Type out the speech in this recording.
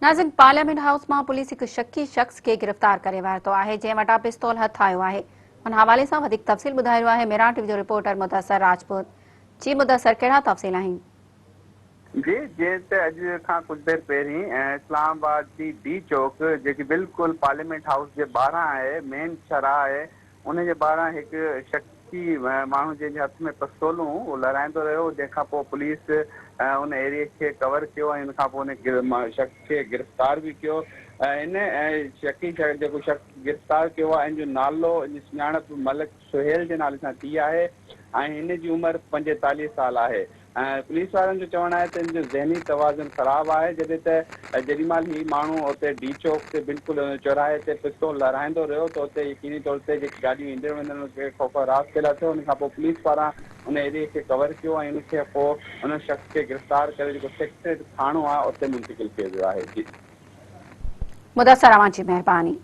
ناظرين parliament house مان police هڪ شڪي شخص کي گرفتار ڪري ورتو آهي جنهن وٽان پستول هٿ آيو آهي ان حوالي سان وڌيڪ تفصيل ٻڌائي رهيو آهي ميران ٽي وي جو رپورٽر مدثر راجپوت جي مدثر ڪهڙا تفصيل آهن. جي جيئن ته اڄ کان ڪجهه دير پهرين اسلام آباد جي ڊي چوڪ جيڪي بلڪل پارليامينٽ هائوس جي ٻاهران آهي مين شاهراهه آهي ان جي ٻاهران هڪ شڪي ماڻهو جنهن جي هٿ ۾ پستول هو اهو لهرائيندو رهيو جنهن کان پوء پوليس ان ايريي کي ڪور ڪيو ۽ ان کان پوء ان شخص کي گرفتار به ڪيو ان شڪي جيڪو شخص گرفتار ڪيو آهي ان جو نالو ان جي سڃاڻپ ملڪ سهيل جي نالي سان ٿي آهي ۽ هن جي عمر 45 سال آهي پوليس وارن جو چوڻ آهي ته ان جو ذهني توازن خراب آهي جڏهن ته جيڏي مهل هي ماڻهو اتي ڊي چوڪ تي بلڪل چوراهي تي پستول لهرائيندو رهيو ته اتي يقيني طور تي جيڪي گاڏيون ايندڙ ويندڙ ان کي خوف هراس پيدا ٿيو ان کان پوء پوليس پاران ان ايريي کي ڪور ڪيو ۽ ان کي پوء ان شخص کي گرفتار ڪري جيڪو سيڪريٽريٽ ٿاڻو آهي اتي منتقل ڪيو ويو آهي جي. مدثر اوهان جي مهرباني.